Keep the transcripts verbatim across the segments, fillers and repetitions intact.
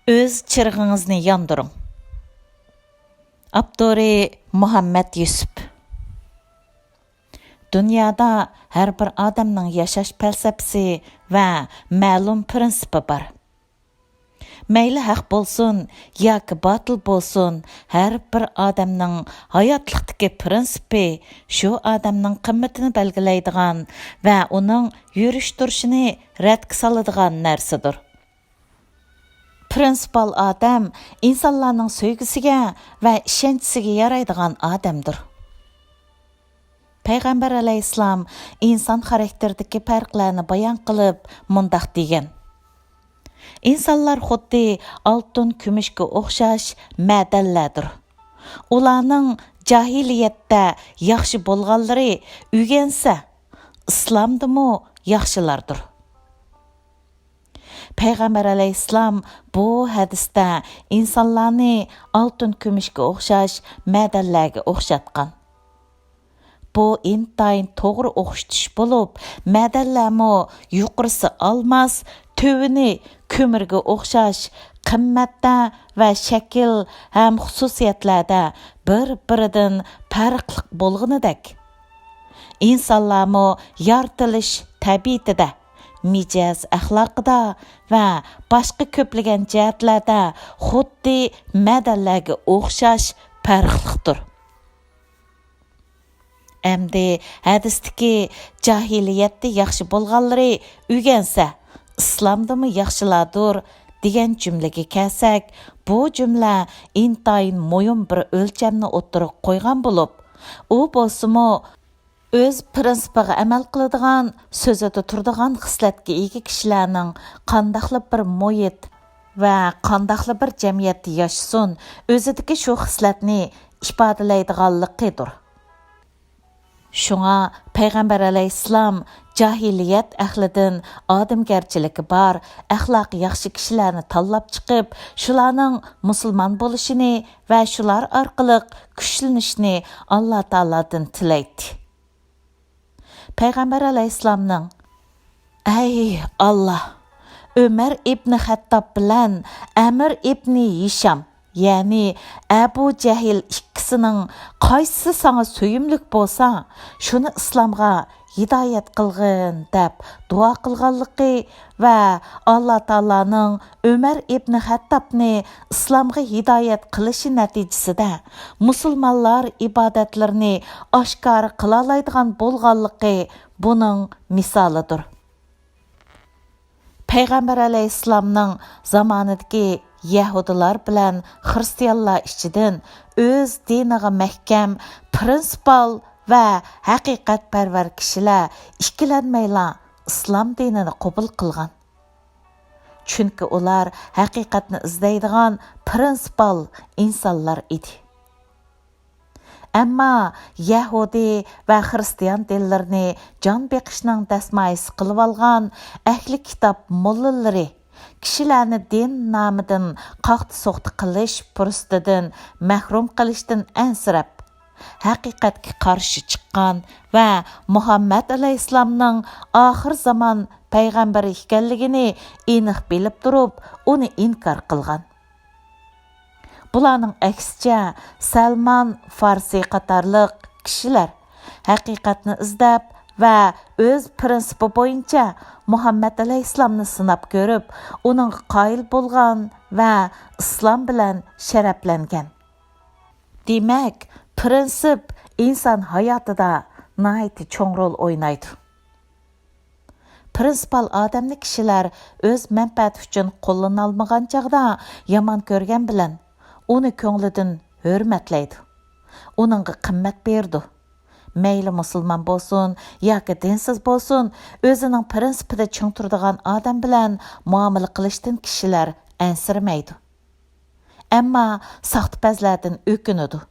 ئۆز چىرىغىڭىزنى ياندۇرۇڭ. ئاپتورى: مۇھەممەد يۈسۈپ. دۇنيادا ھەر بىر ئادەمنىڭ ياشاش پەلسەپىسى ۋە مەلۇم پىرىنسىپى بار. مەيلى ھەق بولسۇن ياكى باتىل بولسۇن، ھەر بىر ئادەمنىڭ ھاياتلىقتىكى پىرىنسىپى شۇ ئادەمنىڭ قىممىتىنى بەلگىلەيدىغان ۋە ئۇنىڭ يۈرۈش-تۇرۇشىنى رەتكە سالىدىغان نەرسىدۇر. پىرىنسىپال ئادەم ئىنسانلارنىڭ سۆيگۈسىگە ۋە ئىشەنچىسىگە يارايدىغان ئادەمدۇر. پەيغەمبەر ئەلەيھىسسالام ئىنسان خاراكتېرىدىكى پەرقلەرنى بايان قىلىپ مۇنداق دېگەن: ئىنسانلار خۇددى ئالتۇن، كۈمۈشكە ئوخشاش مەدەنلەردۇر. ئۇلارنىڭ جاھىلىيەتتە ياخشى بولغانلىرى ئۆگەنسە، ئىسلامدىمۇ ياخشىلاردۇر. پەيغەمبەر ئەلەيھىسسالام بۇ ھەدىستە ئىنسانلارنى ئالتۇن، كۈمۈشكە ئوخشاش مەدەنلەرگە ئوخشاتقان. بۇ ئىنتايىن توغرا ئوخشىتىش بولۇپ، مەدەنلەرمۇ يۇقىرىسى ئالماس، تۆۋىنى كۆمۈرگە ئوخشاش قىممەتتە ۋە شەكىل ھەم خۇسۇسىيەتلەردە بىر-بىرىدىن پەرقلىق بولغىنىدەك، ئىنسانلارمۇ يارىتىلىش تەبىئىتىدە، مىجەز-ئەخلاقىدا ۋە باشقا كۆپلىگەن جەھەتلەردە خۇددى مەدەنلەرگە ئوخشاش پەرقلىقتۇر. ئەمدى ھەدىستىكى «جاھىلىيەتتە ياخشى بولغانلىرى ئۆگەنسە، ئىسلامدىمۇ ياخشىلاردۇر» دېگەن جۈملىگە كەلسەك، بۇ جۈملە ئىنتايىن مۇھىم بىر ئۆلچەمنى ئوتتۇرىغا قويغان بولۇپ، ئۇ بولسىمۇ ئۆز پىرىنسىپىغا ئەمەل قىلىدىغان، سۆزىدە تۇرىدىغان خىسلەتكە ئىگە كىشىلەرنىڭ قانداقلا بىر مۇھىت ۋە قانداقلا بىر جەمئىيەتتە ياشىسۇن، ئۆزىدىكى شۇ خىسلەتنى ئىپادىلەيدىغانلىقىدۇر. شۇڭا پەيغەمبەر ئەلەيھىسسالام جاھىلىيەت ئەھلىدىن ئادەمگەرچىلىكى بار، ئەخلاقى ياخشى كىشىلەرنى تاللاپ چىقىپ، شۇلارنىڭ مۇسۇلمان بولۇشىنى ۋە شۇلار ئارقىلىق كۈچلىنىشنى ئاللا تائالادىن تىلەيتتى. پەيغەمبەر ئەلەيھىسسالامنىڭ: «ئەي ئاللا، ئۆمەر ئىبنى خەتتاب بىلەن ئەمىر ئىبنى ھىشام، يەنى ئەبۇ جەھىل ئىككىسىنىڭ قايسىسى ساڭا سۆيۈملۈك بولسا، شۇنى ئىسلامغا ھىدايەت قىلغىن» دەپ دۇئا قىلغانلىقى ۋە ئاللا تائالانىڭ ئۆمەر ئىبنى خەتتابنى ئىسلامغا ھىدايەت قىلىشى نەتىجىسىدە، مۇسۇلمانلار ئىبادەتلىرىنى ئاشكارا قىلالايدىغان بولغانلىقى بۇنىڭ مىسالىدۇر. پەيغەمبەر ئەلەيھىسسالامنىڭ زامانىدىكى يەھۇدىيلار بىلەن خىرىستىيانلار ئىچىدىن ئۆز دىنىغا مەھكەم، پىرىنسىپال ۋە ھەقىقەتپەرۋەر كىشىلەر ئىككىلەنمەيلا ئىسلام دىنىنى قوبۇل قىلغان. چۈنكى ئۇلار ھەقىقەتنى ئىزدەيدىغان پىرىنسىپال ئىنسانلار ئىدى. ئەمما يەھۇدىي ۋە خىرىستىيان دىنلىرىنى جان بېقىشنىڭ دەسمايىسى قىلىۋالغان ئەھلى كىتاب موللىلىرى كىشىلەرنى دىن نامىدىن قاقتى-سوقتى قىلىش پۇرسىتىدىن مەھرۇم قىلىشتىن ئەنسىرەپ، ھەقىقەتكە قارشى چىققان ۋە مۇھەممەد ئەلەيھىسسالامنىڭ ئاخىر زامان پەيغەمبىرى ئىكەنلىكىنى ئېنىق بىلىپ تۇرۇپ، ئۇنى ئىنكار قىلغان. بۇلارنىڭ ئەكسىچە، سەلمان فارسى قاتارلىق كىشىلەر ھەقىقەتنى ئىزدەپ ۋە ئۆز پىرىنسىپى بويىچە مۇھەممەد ئەلەيھىسسالامنى سىناپ كۆرۈپ، ئۇنىڭغا قايىل بولغان ۋە ئىسلام بىلەن شەرەپلەنگەن. دېمەك، پىرىنسىپ ئىنسان ھاياتىدا ناھايىتى چوڭ رول ئوينايدۇ. پىرىنسىپال ئادەمنى كىشىلەر ئۆز مەنپەئەتى ئۈچۈن قوللىنالمىغان چاغدا يامان كۆرگەن بىلەن، ئۇنى كۆڭلىدىن ھۆرمەتلەيدۇ، ئۇنىڭغا قىممەت بېرىدۇ. مەيلى مۇسۇلمان بولسۇن ياكى دىنسىز بولسۇن، ئۆزىنىڭ پىرىنسىپىدا چىڭ تۇرىدىغان ئادەم بىلەن مۇئامىلە قىلىشتىن كىشىلەر ئەنسىرىمەيدۇ. ئەمما ساختىپەزلەردىن ئۆكۈنىدۇ.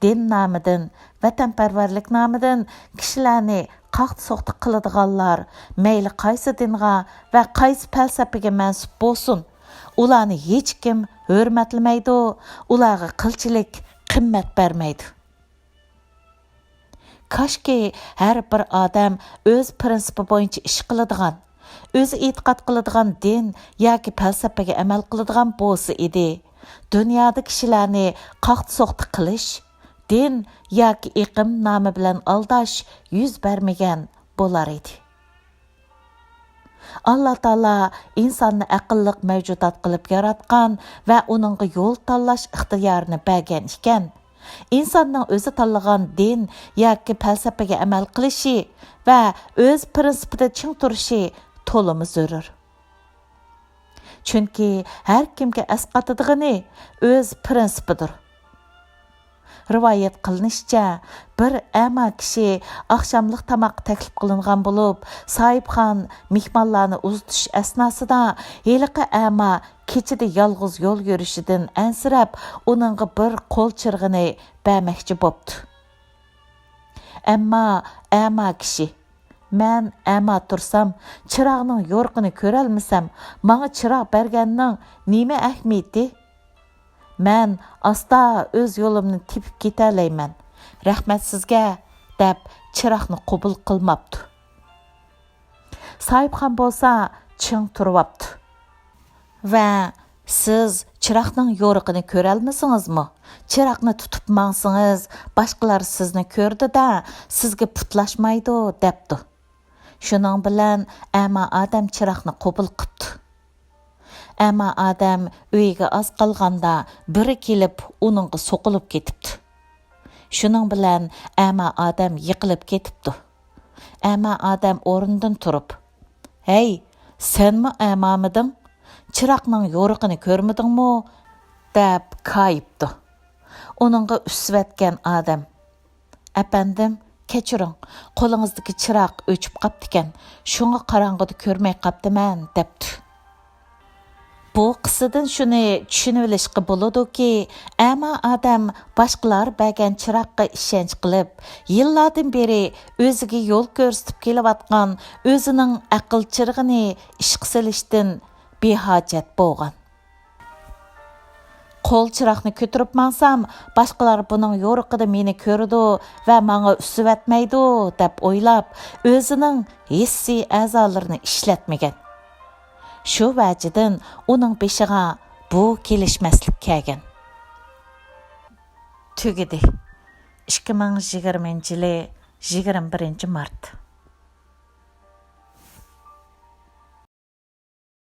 دىن نامىدىن، ۋەتەنپەرۋەرلىك نامىدىن كىشىلەرنى قاقتى-سوقتى قىلىدىغانلار مەيلى قايسى دىنغا ۋە قايسى پەلسەپىگە مەنسۇپ بولسۇن، ئۇلارنى ھېچكىم ھۆرمەتلىمەيدۇ، ئۇلارغا قىلچىلىك قىممەت بەرمەيدۇ. كاشكى ھەر بىر ئادەم ئۆز پىرىنسىپى بويىچە ئىش قىلىدىغان، ئۆزى ئېتىقاد قىلىدىغان دىن ياكى پەلسەپىگە ئەمەل قىلىدىغان بولسا ئىدى، دۇنيادا كىشىلەرنى قاقتى-سوقتى قىلىش، دىن ياكى ئېقىم نامى بىلەن ئالداش يۈز بەرمىگەن بولار ئىدى. ئاللا تائالا ئىنساننى ئەقىللىق مەۋجۇدات قىلىپ ياراتقان ۋە ئۇنىڭغا يول تاللاش ئىختىيارىنى بەرگەن ئىكەن، ئىنساننىڭ ئۆزى تاللىغان دىن ياكى پەلسەپىگە ئەمەل قىلىشى ۋە ئۆز پىرىنسىپىدا چىڭ تۇرۇشى تولىمۇ زۆرۈر. چۈنكى ھەر كىمگە ئەسقاتىدىغىنى ئۆز پىرىنسىپىدۇر. رىۋايەت قىلىنىشىچە، بىر ئەما كىشى ئاخشاملىق تاماققا تەكلىپ قىلىنغان بولۇپ، ساھىبخان مېھمانلارنى ئۇزىتىش ئەسناسىدا ھېلىقى ئەما كېچىدە يالغۇز يول يۈرۈشىدىن ئەنسىرەپ، ئۇنىڭغا بىر قول چىرىغىنى بەرمەكچى بوپتۇ. ئەمما ئەما كىشى، «مەن ئەما تۇرسام، چىراغنىڭ يورۇقىنى كۆرەلمىسەم، ماڭا چىراغ بەرگەننىڭ نېمە ئەھمىيىتى؟ مەن ئاستا ئۆز يولۇمنى تېپىپ كېتەلەيمەن. رەھمەت سىزگە» دەپ، چىراغنى قوبۇل قىلماپتۇ. ساھىبخان بولسا چىڭ تۇرۇۋاپتۇ. «ۋە سىز چىراغنىڭ يورۇقىنى كۆرەلمىسىڭىزمۇ؟ چىراغنى تۇتۇپ ماڭسىڭىز، باشقىلار سىزنى كۆرىدۇ-دە، سىزگە پۇتلاشمايدۇ» دەپتۇ. شۇنىڭ بىلەن ئەما ئادەم چىراغنى قوبۇل قىپتۇ. ئەما ئادەم ئۆيىگە ئاز قالغاندا بىرى كېلىپ ئۇنىڭغا سوقۇلۇپ كېتىپتۇ. شۇنىڭ بىلەن ئەما ئادەم يىقىلىپ كېتىپتۇ. ئەما ئادەم ئورنىدىن تۇرۇپ، «ھەي، سەنمۇ ئەمامىدىڭ؟ چىراغنىڭ يورۇقىنى كۆرمىدىڭمۇ؟» دەپ كايىپتۇ. ئۇنىڭغا ئۈسسىۋەتكەن ئادەم، «ئەپەندىم، كەچۈرۈڭ، قولىڭىزدىكى چىراغ ئۆچۈپ قاپتىكەن، شۇڭا قاراڭغۇدا كۆرمەي قاپتىمەن» دەپتۇ. بۇ قىسسىدىن شۇنى چۈشىنىۋېلىشقا بولىدۇكى، ئەما ئادەم باشقىلار بەرگەن چىراغقا ئىشەنچ قىلىپ، يىللاردىن بېرى ئۆزىگە يول كۆرسىتىپ كېلىۋاتقان ئۆزىنىڭ ئەقىل چىرىغىنى ئىشقا سېلىشتىن بىھاجەت بولغان. «قول چىراغنى كۆتۈرۈپ ماڭسام، باشقىلار بۇنىڭ يورۇقىدا مېنى كۆرىدۇ ۋە ماڭا ئۈسسىۋەتمەيدۇ» دەپ ئويلاپ، ئۆزىنىڭ ھېسسىي ئەزالىرىنى ئىشلەتمىگەن. شۇ ۋەجىدىن ئۇنىڭ بېشىغا بۇ كېلىشمەسلىك كەلگەن. تۈگىدى. ئىككى مىڭ يىگىرمىنچى يىلى يىگىرمە بىرىنچى مارت.